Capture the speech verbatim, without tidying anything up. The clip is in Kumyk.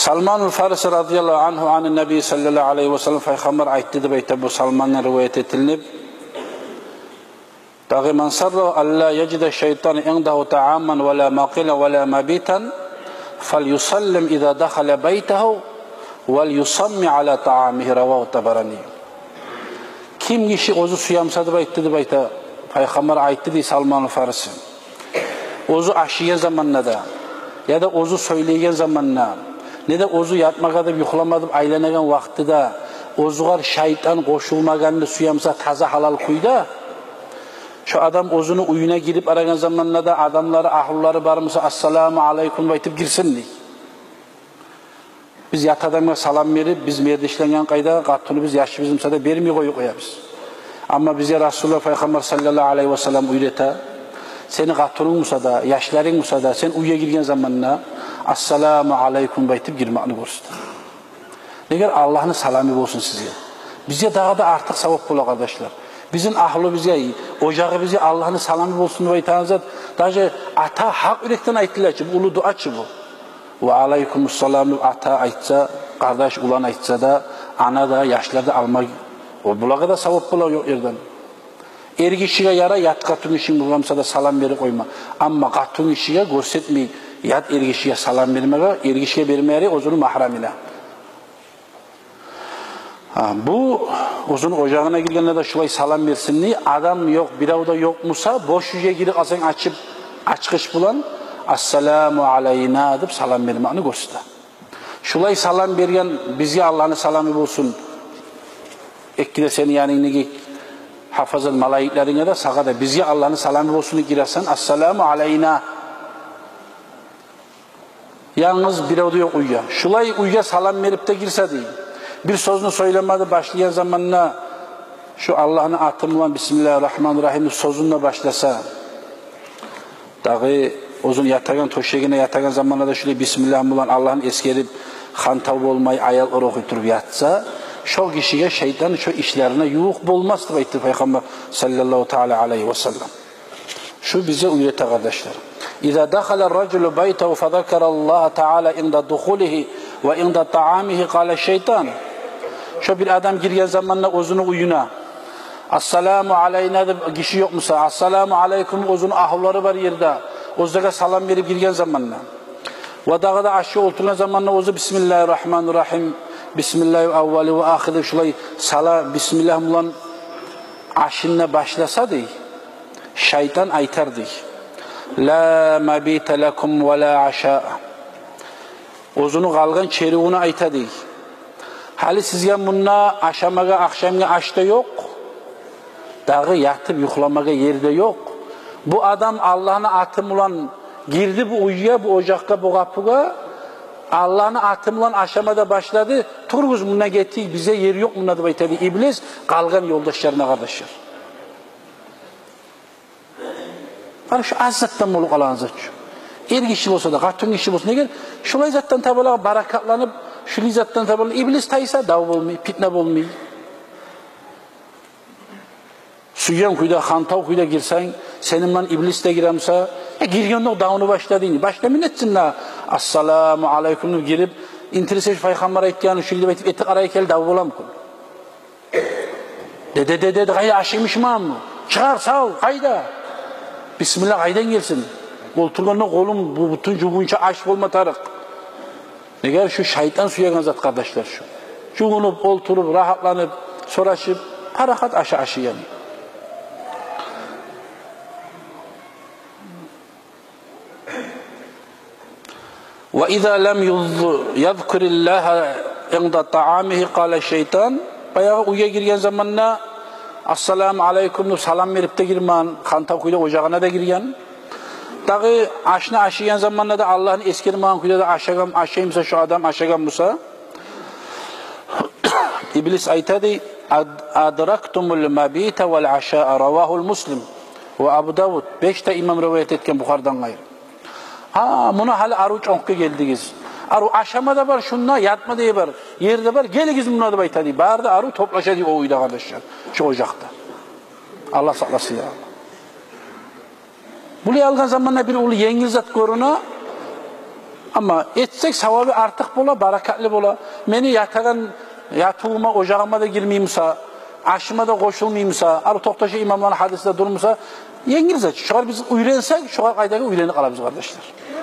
Салманул Фариси радияллагьу ангьу ан-Наби саллаллагьу алайгьи ва саллам, пайхаммар айтды деп айта, бу Салмандан риваят этилинип. Дагъы: «Ман саррагьу алла яжида шайтан индагьу тааман ва ла макъиля ва ла мабитан, фальюсаллим иза дахала байтагьу, вальюсамми ала таамигьи». Равагьу Табарани. Ким гиши оьзю сюе буса деп айтды деп айта, пайхаммар айтды дей Салманул Фариси. Оьзю ашайгъан заманда да, яда оьзю сёйлейген заманда, неда оьзю ятмагъа деп, юхламагъа деп айланагъан вакътиде оьзюгер шайтан къошулмагъанны сюе буса таза гьалал кюйде, шо адам оьзюню уьюне гирип барагъан заманда да адамлары, агьлюлери бар буса, «Ассаламу алайкум» деп айтып гирсин дей. Биз ят адамгъа салам берип, биз мердешленген къайда, къатыныбыз, яшыбыз буса да бермей къоюп къоябыз. Амма бизге Расулуллагь пайхаммар саллаллагьу алайгьи ва саллам уьйрете: сени къатынынг буса да, яшларынг буса да, сен уьйге гирген заманда «Ассаламу алайкум» деп айтып гирмекни гёрсете. Неге? «Аллагьны саламы болсун сизге». Бизге дагъы да артыкъ савап бола, къардашлар. Бизин агьлюбюзге, ожагъыбызгъа «Аллагьны саламы болсун» деп айтагъан зат, даже ата гьакъ юрекден айтыла чы, бу уллу дуа чы бу. «Ва алайкумуссалам» деп ата айтса, къардаш, улан айтса да, ана да, яшлар да, алма, о, булагъа да савап бола ёкъ ерден. Эргишиге ярай, ят къатынгишинг болгъан буса да, салам берип къойма. Амма къатынгишиге гёрсетмей, ят эргишиге салам бермеге, эргишиге бермеге ярай, оьзюню магьрамына. Гьа, бу оьзюню ожагъына гиргенде де шулай салам берсин дей. Адам ёкъ, бирев де ёкъ буса, бош уьйге гирип къалсанг, ачып, ачгъыч булан «Ассаламу алайна» деп салам бермекни гёрсете. Шулай салам берген, бизге Аллагьны саламы болсун, экки де сени янынгдагъы гьафазат малайиклеринге де, сагъа да, бизге Аллагьны саламы болсун деп гиресен, «Ассаламу алайна». Янгыз бирев де ёкъ уьйге. Шулай уьйге салам берип де гирсе дей, бир сёзню сёйлемеди, башлагъан заманда шо Аллагьны аты булан, «Бисмиллагьи ррагьмани ррагьим» деп сёзюн де башласа, дагъы оьзюню ятагъан тёшегине ятагъан заманда да шулай бисмиллагь булан Аллагьны эсгерип, хантав болмай, аяталар охуй туруп ятса, шо гишиге шайтан шо ишлерине ювукъ болмас деп айтды пайхаммар саллаллагьу таала алайгьи ва саллам. Шу бизге уьйрете, къардашлар. «Иза дахала рражулу байтагьу фазакараллагьа таала инда духулигьи ва инда таамигьи къала шайтан». Шо бир адам гирген заманда оьзюню уьюне, «Ассаламу алайна» деп гиши ёкъ буса, «Ассаламу алайкум» оьзюню агьлюлери бар ерде, оьзлеге салам берип гирген заманда, ва дагъы да ашгъа олтургъан заманда оьзю «Бисмиллагьи ррагьмани ррагьим, бисмиллагьи аввали ва ахири» деп шулай сала, бисмиллагь булан ашын да башласа дей, шайтан айтар дей: «Ла мабита лакум ва ла ашаа». Оьзюню къалгъан черивюне айта дей: «Гьали сизге мунда ашамагъа, ахшамгъа аш да ёкъ, дагъы ятып юхламагъа ер де ёкъ. Бу адам Аллагьны аты булан гирди бу уьйге, бу ожакъгъа, бу къапугъа, Аллагьны аты булан ашама да башлады. Туругъуз, мундан гетейик, бизге ер ёкъ мунда», – деп айта дей иблис къалгъан ёлдашларына, къардашлар. Къара, шу аз затдан болуп къалагъан зат шу. Эргиши болса да, къатынгиши болса да, неге шулай затдан табалагъа баракатланып, шулай затдан табалагъа иблис тайса, дав болмай, питна болмай. Сюйген кюйде, хантав кюйде гирсенг, сени булан иблис де гире буса, э, гиргендокъ давну башла дейин. Башла, мин этсин да, «Ассаламу алайкум» деп гирип, интересе шу пайхаммар айтгъаны шу деп айтып, эти къарай гел, дав боламы экен? «Деде, деде, къайда ашыгъымы? Чыгъар, сал, къайда? Бисмилла къайдан гелсин? Олтургъанда къолум бу бютюн жувгъунча аш болма тарыкъ». Неге, шу шайтан сюеген зат, къардашлар, шу. Жувунуп, олтуруп, рагьатланып, сорашып, парахат аша ашай яни. «Ва иза лам юз-, язкуриллагьа инда таамигьи къала шайтан». Баягъы уьйге гирген заманда «Ассаламу алайкум» деп салам берип де гирмеген, хантав кюйде ожагъына да гирген. Дагъы ашны ашайгъан заманда да Аллагьны эсгермеген кюйде де ашагъан, ашай буса шу адам, ашагъан буса, иблис айта дей: «Ад-, адрактумул мабита вал ашаа». Равагьул Муслим ва Абу Давуд. Беш де имам риваят этген Бухаридан къайры. «Гьа, муна гьали арив чонкъгъа гелдигиз. Арив ашама да бар шунда, ятма да ер бар, ер де бар. Гелигиз муна», – деп айта дей. Бары да арив топлаша дей о уьйде, къардашлар, шу ожакъда. Аллагь сакъласын, я Аллагь. Булай алгъан заманда бир уллу енгил зат гёрюне, Амма этсек, савабы артыкъ бола, баракатлы бола. Мени ятагъан ятывума, ожагъыма да гирмей буса, ашыма да къошулмай буса, арив токъташа имамланы гьадиси де турмаса, енгил зат. Шогъар биз уьйренсек, шогъар къайдагъы уьйренип къалабыз, къардашлар.